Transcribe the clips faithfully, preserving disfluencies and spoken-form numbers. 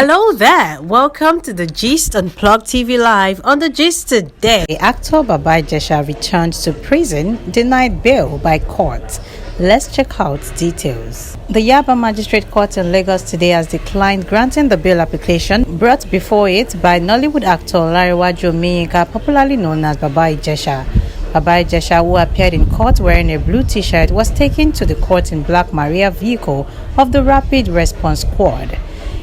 Hello there. Welcome to the Gist on Plug T V Live. On the Gist today, actor Baba Ijesha returned to prison, denied bail by court. Let's check out details. The Yaba Magistrate Court in Lagos today has declined granting the bail application brought before it by Nollywood actor Lariwaju Omiyinka, popularly known as Baba Ijesha. Baba Ijesha, who appeared in court wearing a blue t-shirt, was taken to the court in Black Maria vehicle of the Rapid Response Squad.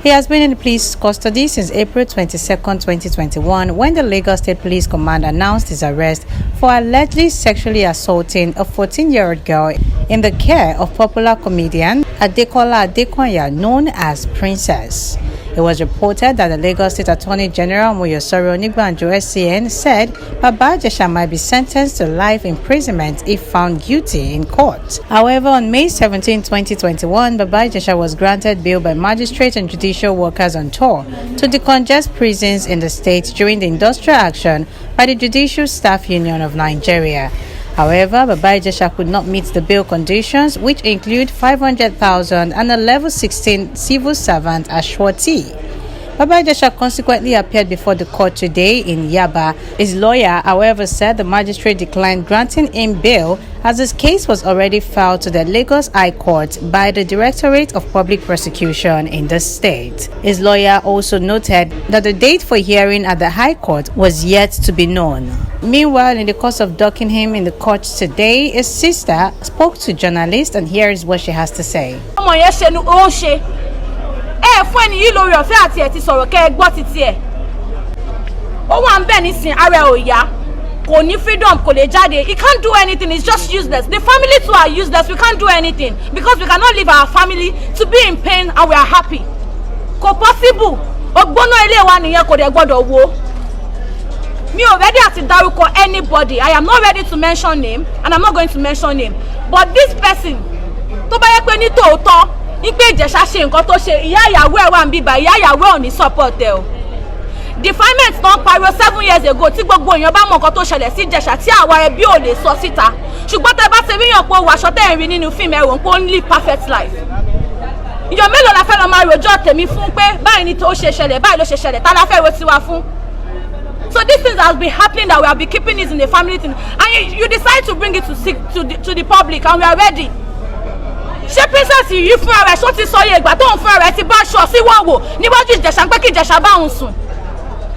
He has been in police custody since April twenty-second, twenty twenty-one, when the Lagos State Police Command announced his arrest for allegedly sexually assaulting a fourteen-year-old girl in the care of popular comedian Adekola Adekonya, known as Princess. It was reported that the Lagos State Attorney General Muyosoro Onigbanjo S C N said Baba Ijesha might be sentenced to life imprisonment if found guilty in court. However, on May seventeenth, twenty twenty-one, Baba Ijesha was granted bail by magistrates and judicial workers on tour to decongest prisons in the state during the industrial action by the Judicial Staff Union of Nigeria. However, Baba Ijesha could not meet the bail conditions, which include five hundred thousand and a level sixteen civil servant as surety. Baba Ijesha consequently appeared before the court today in Yaba. His lawyer, however, said the magistrate declined granting him bail as his case was already filed to the Lagos High Court by the Directorate of Public Prosecution in the state. His lawyer also noted that the date for hearing at the High Court was yet to be known. Meanwhile, in the course of docking him in the court today, his sister spoke to journalists, and here is what she has to say. Ọmọ yẹn ṣe ni ó ń ṣe. Ẹ fún ẹni yìí lórí ọ̀fẹ́ àti ẹ̀ ti sọ̀rọ̀ kẹ́ ẹ gbọ́ títí ẹ̀. Ó wà ń bẹ̀ nísìn, ara ẹ̀ ò yá. Kò ní freedom, kò lè jáde. He can't do anything, he's just useless. The family too are useless, we can't do anything because we cannot leave our family to be in pain and we are happy. Kò possible. Ògbóná ilé wa nìyẹn, kò dẹ̀ gbọ́dọ̀ wo. Mi ò ready àti dárúkọ anybody. I am not ready to mention name and I'm not going to mention name. But this person, tó bá yẹ pé ní tòótọ́, ní pé Ìjẹ̀ṣà ṣe nǹkan tó ṣe, ìyá ìyàwó ẹ̀ wà ń bíbá, ìyá ìyàwó ẹ̀ ò ní support ẹ̀ o. Defilement náà pariwo seven years ago tí gbogbo èèyàn bá mọ nǹkan tó ṣẹlẹ̀ sí Ìjẹ̀ṣà tí àwa ẹbí ò lè sọ síta. Ṣùgbọ́n tẹ bá ti ríyàn pé ó wọ aṣọ tẹ́ ẹ̀ ń rí nínú fíìmù ẹ̀ rò pé ó ń live perfect life. Ìyọ̀ mélòó la fẹ́ lọ máa rojọ́ tèmi fún pé báyìí ni tó ṣe ṣẹlẹ̀, báyìí ló ṣe ṣẹlẹ̀, ta la fẹ́ ro tiwa fún? So these things has been happening that we have been keeping it in the family thing, and you, you decide to bring it to, sick, to, the, to the public, and we are ready. Ṣé princess yìí fúnra rẹ̀ ṣó ti sọ iye ìgbà tóun fúnra rẹ̀ ti bá aṣọ sí wọ́n wò níwájú Ìjẹ̀ṣà pé kí Ìjẹ̀ṣà bá òun sùn?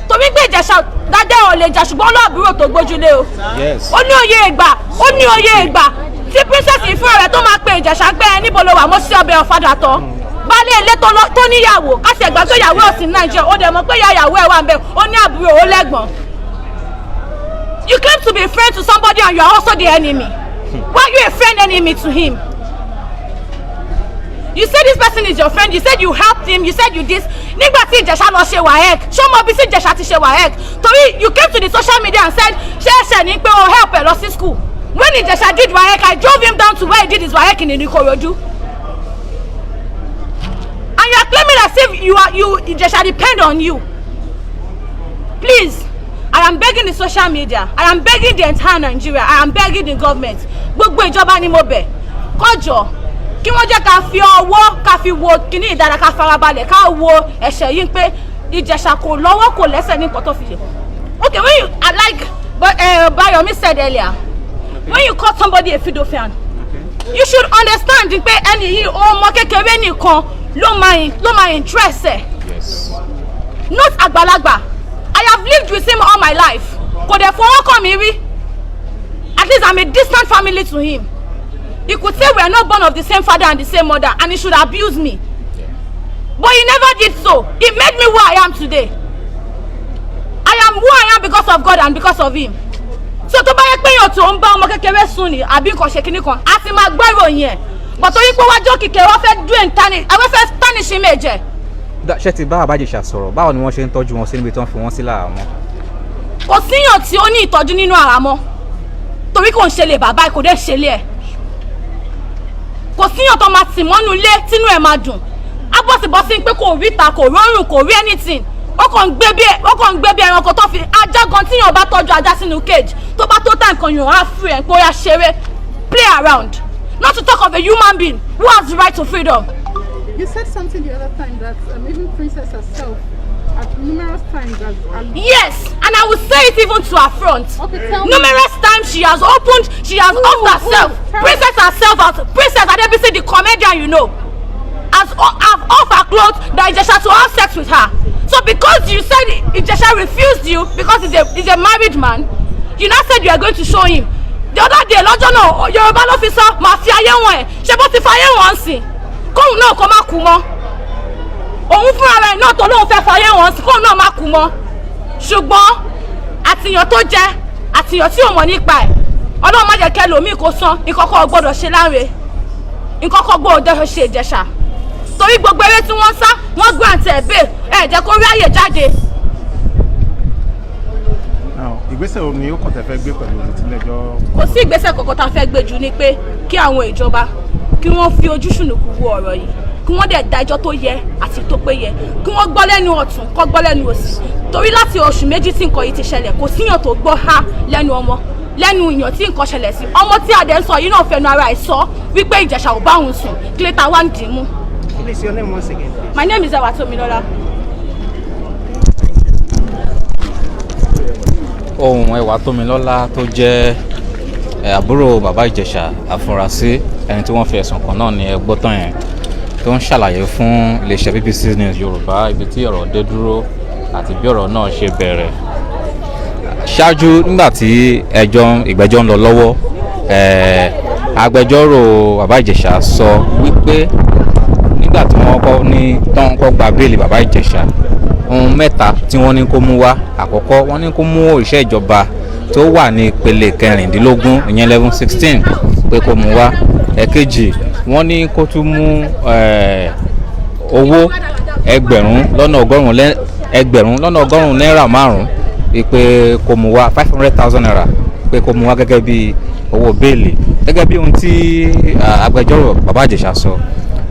Torí pé Ìjẹ̀ṣà dáadáa ò lè jà, ṣùgbọ́n olóòbúrò tó gbójúlé o. Yes. Ó ní òye ìgbà, ó ní òye ìgbà tí princess yìí fúnra rẹ̀ tó máa pe Ìjẹ̀ṣà pé, "Níbo lo wà?" Mo ṣe ọbẹ̀ ọ̀fadà tán. Baálé ilé tó lọ, tó níyàwó, ká ṣe ìgbà tó yàwó ẹ̀ sí Nàìjíríà, ó dẹ̀ mọ̀ pé ìyá ìyàwó ẹ̀ wà ń bẹ̀, ó ní àbúrò, ó lẹ́gbọ̀n. You claim to be a friend to somebody and you are also the enemy. Why are you a friend enemy to him? You said this person is your friend, you said you helped him, you said you this. Nígbà tí Ìjẹ̀ṣà lọ ṣe WAEC, ṣó mọ bí tí Ìjẹ̀ṣà ti ṣe WAEC? Torí you came to the social media and said, "Ṣé ẹ̀ṣẹ̀ ni pé o help ẹ̀ lọ sí school?" When Ìjẹ̀ṣà did WAEC, I drove him down to where he did his WAEC in Ìkòròdú. And you are claiming as if you are, you, Ìjẹ̀ṣà depend on you. Please, I am begging the social media, I am begging the entire Nigeria, I am begging the government. Gbogbo ìjọba ni mo bẹ̀, kó jọ, kí wọ́n jẹ́ ká fi ọwọ́, ká fi wo kíní ìdára, ká farabalẹ̀, ká wo ẹ̀ṣẹ̀ yìí pé Ìjẹ̀ṣà kò lọ́wọ́ kò lẹ́sẹ̀ ní nǹkan tó fi ṣe. Okay, when you, I like, but uh, Bayomi said earlier, when you call somebody a pedophile, you should understand pé ẹni yìí, ọmọ kékeré nìkan ló máa in-, ló máa interest ẹ̀. Yes. Not àgbàlagbà. I have lived with him all my life. Kò dẹ̀ fọwọ́ kàn mí rí. At least I'm a distant family to him. He could say we are not born of the same father and the same mother, and he should abuse me. But he never did so. He made me who I am today. I am who I am because of God and because of him. So tó bá yẹ pé èèyàn tó ń bá ọmọ kékeré sùn ni àbí nǹkan ṣe kíní kan, a ti máa gbọ́ ìròyìn ẹ̀. But torí pé wájú òkìkẹ́ wọ́n fẹ́ drain tarnish, àwọn fẹ́ tarnish image ẹ̀. Ṣé ti bá Bàbá Ìjẹ̀ṣà sọ̀rọ̀? Báwo ni wọ́n ṣe ń tọ́jú wọn sí níbi tí wọ́n fi wọ́n sí láhàámọ́? Kò síyàn tí ó ní ìtọ́jú nínú àhámọ́, torí kò ń ṣe lè bàbá ẹ̀, kò dẹ̀ ṣe lé ẹ̀. Kò síyàn tó máa tì mọ́nú ilé tínú ẹ̀ máa dùn. Á bọ̀ sí bọ́ sí pé kò rí ìta, kò rọrùn, kò rí anything. Ó kàn ń gbé bí ẹ-, ó kàn ń gbé bí ẹranko tó fi ajá gan, tíyàn bá tọ́jú ajá sínú cage, tó bá tó time kan yàn á free ẹ̀ pé ó yá ṣeré, play around. Not to talk of a human being who has the right to freedom. You said something the other time that um, even Princess herself, at numerous times, has alluded. Yes, and I will say it even to her front. Okay, tell me. Numerous times she has opened, she has Who, off who? herself. Tell Princess herself, as Princess Adebisi, the comedian, you know, has o- have off her clothes that Ijesha to have sex with her. So because you said Ijesha refused you because he's a, he's a married man, you now said you are going to show him. The other day, lọ́jọ́ náà, Yorùbá ló fi sọ, màá fi ayé wọn ẹ̀, ṣé bó ti fi ayé wọn sí? Kóun náà kó má kú mọ́. Òun fúnra rẹ̀ náà tó lóun fẹ́ fi ayé wọn sí, kóun náà má kú mọ́. Ṣùgbọ́n àtìyàn tó jẹ, àtìyàn tí ò mọ̀ nípa ẹ̀, Ọlọ́run má jẹ́ kẹ́ lòmíì kó sán, nǹkan kan ò gbọ́dọ̀ ṣe Lanre, nǹkan kan gbọ́dọ̀ ṣe Ìjẹ̀ṣà. Torí gbogbo eré tí wọ́n sá, wọ́n grant ẹ̀ bail, ẹ̀ jẹ́ kó rí àyè jáde. Now, ìgbésẹ̀ wo ni ó kàn tẹ́ fẹ́ gbé pẹ̀lú ilé ẹjọ́? Kò sí ìgbésẹ̀ kankan tá a fẹ́ gbé ju ni pé kí àwọn ìjọba kí wọ́n fi ojú ṣùnùkùn wo ọ̀rọ̀ yìí, kí wọ́n dẹ̀ dá ẹjọ́ tó yẹ àti tó péye, kí wọ́n gbọ́ lẹ́nu ọ̀tún, kó gbọ́ lẹ́nu òsì. Torí láti oṣù méjì tí nǹkan yìí ti ṣẹlẹ̀, kò síyàn tó gbọ́ ha lẹ́nu ọmọ, lẹ́nu ìyàn tí nǹkan ṣẹlẹ̀ sí. Ọmọ tí a dẹ̀ ń sọ yìí náà fẹnu ara ẹ̀ sọ wípé Ìjẹ̀ṣà ò bá òun sùn, kí lè ta wá ń dì í mú. Please, your name once again, please. My name is Ewatomilola. Ohun Ewatomilola tó jẹ́ ẹ, àbúrò bàbá Ìjẹ̀ṣà, àfúrásì ẹni tí wọ́n fi ẹ̀sùn kàn náà ni ẹ gbọ́ tán yẹn, tó ń ṣàlàyé fún iléeṣẹ́ B B C News Yorùbá ibi tí ọ̀rọ̀ dé dúró àti bí ọ̀rọ̀ náà ṣe bẹ̀rẹ̀. Ṣáájú, nígbà tí ẹjọ́ ìgbẹ́jọ́ ń lọ lọ́wọ́, ẹ, agbẹjọ́rò bàbá Ìjẹ̀ṣà sọ wípé nígbà tí wọ́n kọ́ ní tán kọ́ gba béèlì bàbá Ìjẹ̀ṣà, ohun mẹ́ta tí wọ́n ní kó mú wá. Àkọ́kọ́, wọ́n ní kó mú òṣìṣẹ́ ìjọba tó wà ní ìpele kẹrìndínlógún, ìyẹn level sixteen, pé kó mú wá. Ẹ̀kejì, wọ́n ní kó tún mú ẹ̀, owó ẹgbẹ̀rún lọ́nà ọgọ́rùn-ún lẹ́- ẹgbẹ̀rún lọ́nà ọgọ́rùn-ún náírà márùn-ún, pé kó mú wá, five hundred thousand naira, pé kó mú wá gẹ́gẹ́ bí owó béèlì. Gẹ́gẹ́ bí ohun tí à, agbẹjọ́rò bàbá Ìjẹ̀ṣà sọ,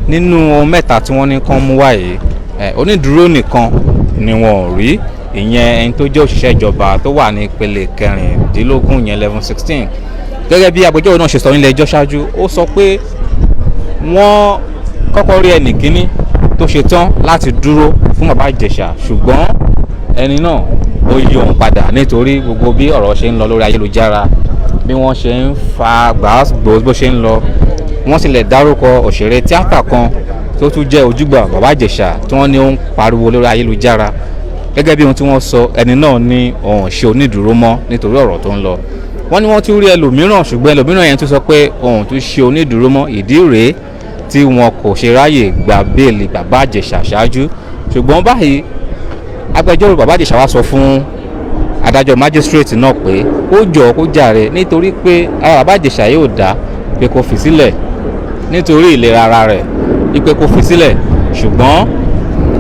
nínú ohun mẹ́ta tí wọ́n ní kán mú wá yìí, ẹ̀, onídùúró nìkan ni wọn ò rí, ìyẹn ẹni tó jẹ́ òṣìṣẹ́ ìjọba tó wà ní ìpele kẹrìndínlógún, ìyẹn level sixteen. Gẹ́gẹ́ bí agbẹjọ́rò náà ṣe sọ nílé ẹjọ́ ṣáájú, ó sọ pé wọ́n kọ́kọ́ rí ẹnì kíní tó ṣe tán láti dúró fún bàbá Ìjẹ̀ṣà, ṣùgbọ́n ẹni náà ó yí òun padà nítorí gbogbo bí ọ̀rọ̀ ṣe ń lọ lórí ayélujára, bí wọ́n ṣe ń fa gbàásùgbò bó ṣe ń lọ. Wọ́n tilẹ̀ dárúkọ òṣèré tíátà kan tó tún jẹ́ ojúgbà bàbá Ìjẹ̀ṣà tí wọ́n ní ó ń pariwo lórí ayélujára. Gẹ́gẹ́ bí ohun tí wọ́n sọ, ẹni náà ní òun ṣe onídùúró mọ́ nítorí ọ̀rọ̀ tó ń lọ. Wọ́n ní wọ́n tún rí ẹlòmíràn, ṣùgbọ́n ẹlòmíràn yẹn tún sọ pé òun tún ṣe onídùúró mọ́. Ìdí rèé tí wọn kò ṣe ráyè gba béèlì bàbá Ìjẹ̀ṣà ṣáájú. Ṣùgbọ́n báyìí, agbẹjọ́rò bàbá Ìjẹ̀ṣà wá sọ fún adájọ́ májísírèètì náà pé ó jọ̀ọ́ kó jàre, nítorí pé ara bàbá Ìjẹ̀ṣà yóò dá pé kó fi sílẹ̀ nítorí ìlera ara rẹ̀, wípé kó fi sílẹ̀. Ṣùgbọ́n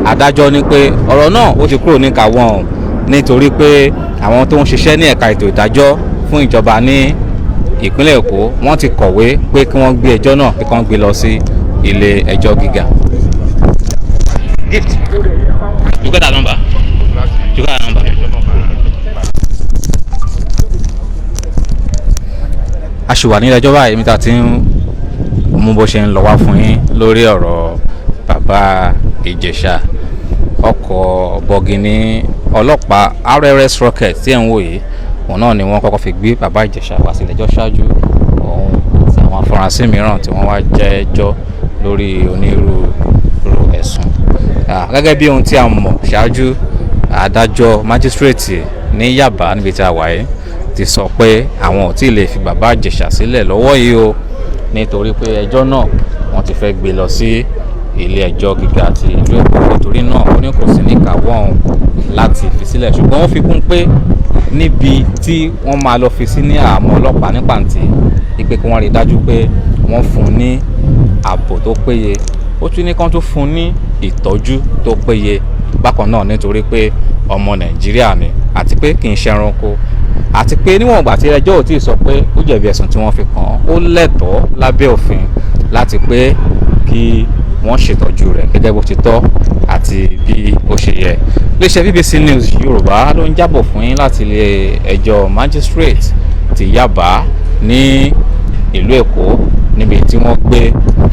adájọ́ ní pé ọ̀rọ̀ náà ó ti kúrò ní kàwọ́n o, nítorí pé àwọn tó ń ṣiṣẹ́ ní ẹ̀ka ètò ìdájọ́ fún ìjọba ní ìpínlẹ̀ Èkó, wọ́n ti kọ̀wé pé kí wọ́n gbé ẹjọ́ náà, kí wọ́n gbé lọ sí ilé ẹjọ́ gíga. Gift. You got that number? You got that number? A ṣì wà nílé ẹjọ́ báyìí, níta tí ń mú bó ṣe ń lọ wá fún yín lórí ọ̀rọ̀ bàbá Ìjẹ̀ṣà. Ọkọ̀ bọ̀gìnì ọlọ́pàá R R S Rocket tí ẹ̀ ń wò yìí, òun náà ni wọ́n kọ́kọ́ fi gbé bàbá Ìjẹ̀ṣà wá sílé ẹjọ́ ṣáájú, òun àti àwọn afurasí mìíràn tí wọ́n wá jẹ́jọ́ lórí onírúurú ẹ̀sùn. Ah, gẹ́gẹ́ bí ohun tí a mọ̀ ṣáájú, adájọ́ májísírèètì ní Yaba níbi tí a wà yìí ti sọ pé àwọn ò tí ì lè fi bàbá Ìjẹ̀ṣà sílẹ̀ lọ́wọ́ yìí o, nítorí pé ẹjọ́ náà wọ́n ti fẹ́ gbé lọ sí ilé ẹjọ́ gíga ti ìlú Èkó. Torí náà, ó ní kò sí ní ìkáwọ́ òun láti fi sílẹ̀, ṣùgbọ́n ó fi kún pé níbi tí wọ́n máa lọ fi sí ní àhámọ́ ọlọ́pàá ní Pàǹtí, wípé kí wọ́n rí dájú pé wọ́n fún un ní ààbò tó péye. Ó tún ní kán tún fún un ní ìtọ́jú tó péye bákan náà, nítorí pé ọmọ Nàìjíríà ni, àti pé kì í ṣe ẹranko, àti pé níwọ̀n ìgbà tí ẹjọ́ ò tí ì sọ pé ó jẹ̀bi ẹ̀sùn tí wọ́n fi kàn án, ó lẹ́tọ̀ọ́ lábẹ́ òfin láti pé kí wọ́n ṣètọ́jú rẹ̀ gẹ́gẹ́ bó ti tọ́ àti bí ó ṣe yẹ. Iléeṣẹ́ B B C News Yorùbá ló ń jábọ̀ fún yín láti ilé ẹjọ́ magistrate ti Yaba ní ìlú Èkó. níbi tí wọ́n gbé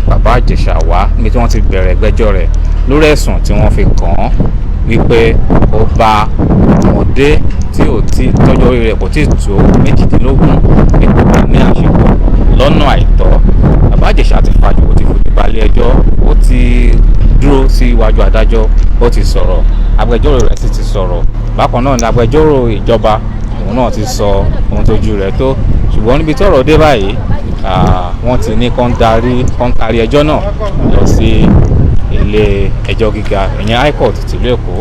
bàbá Ìjẹ̀ṣà wá, níbi tí wọ́n ti bẹ̀rẹ̀ ìgbẹ́jọ́ rẹ̀ lórí ẹ̀sùn tí wọ́n fi kàn án wípé ó bá ọmọdé tí ò tí tọ́jọ́ orí rẹ̀ kò tí ì tó méjìdínlógún ní kò bá ní àṣepọ̀ lọ́nà àìtọ́. Bàbá Ìjẹ̀ṣà ti fàjò, ó ti fojú balẹ̀ ẹjọ́, ó ti dúró síwájú adájọ́, ó ti sọ̀rọ̀, agbẹjọ́rò rẹ̀ sì ti sọ̀rọ̀. Bákan náà ni agbẹjọ́rò ìjọba, òun náà ti sọ ohun tójú rẹ̀ tó. Ṣùgbọ́n níbi tọ́rọ̀ dé báyìí, ah, wọ́n ti ní kán darí, kán tarí ẹjọ́ náà lọ sí ilé ẹjọ́ gíga, ìyẹn High Court tìlú Èkó.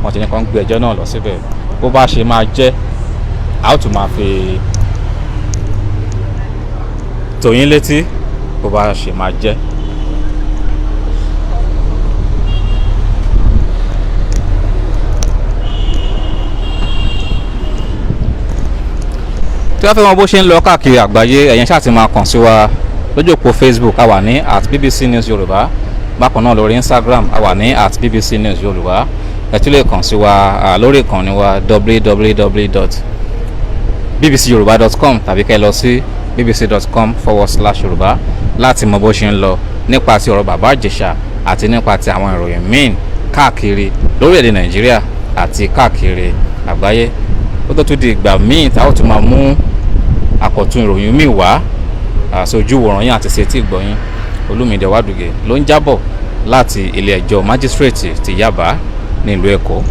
Wọ́n ti ní kán gbé ẹjọ́ náà lọ síbẹ̀. Bó bá ṣe máa jẹ́, a ó tún máa fi tó yín létí bó bá ṣe máa jẹ́. Tí wọ́n fẹ́ mọ bó ṣe ń lọ káàkiri àgbáyé, ẹ̀yin ṣáà ti máa kàn sí wa lójú òpó Facebook, a wà ní at B B C News Yorùbá. Bákan náà lórí Instagram, a wà ní at B B C News Yorùbá. Ẹ tún lè kàn sí wa, ah, lórí ìkànnì wa, W W W dot B B C Yoruba dot com, tàbí kẹ́ ẹ lọ sí B B C dot com forward slash Yorùbá láti mọ bó ṣe ń lọ nípa ti ọ̀rọ̀ bàbá Ìjẹ̀ṣà àti nípa ti àwọn ìròyìn míì káàkiri lórílẹ̀‐èdè Nàìjíríà àti káàkiri àgbáyé. Ó tó tún di ìgbà míì tá a ó tún máa mú àkọ́tún ìròyìn míì wá, ah, sójú wòran yín àti sí etí ìgbọ́ yín. Olúmídé Wádùgẹ̀ ló ń jábọ̀ láti ilé ẹjọ́ májísírèètì ti Yábà nílùú Èkó.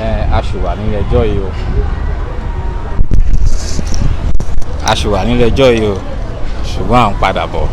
Ẹ, a ṣì wà nílé ẹjọ́ yìí o. A ṣì wà nílé ẹjọ́ yìí o. Ṣùgbọ́n à ń padà bọ̀.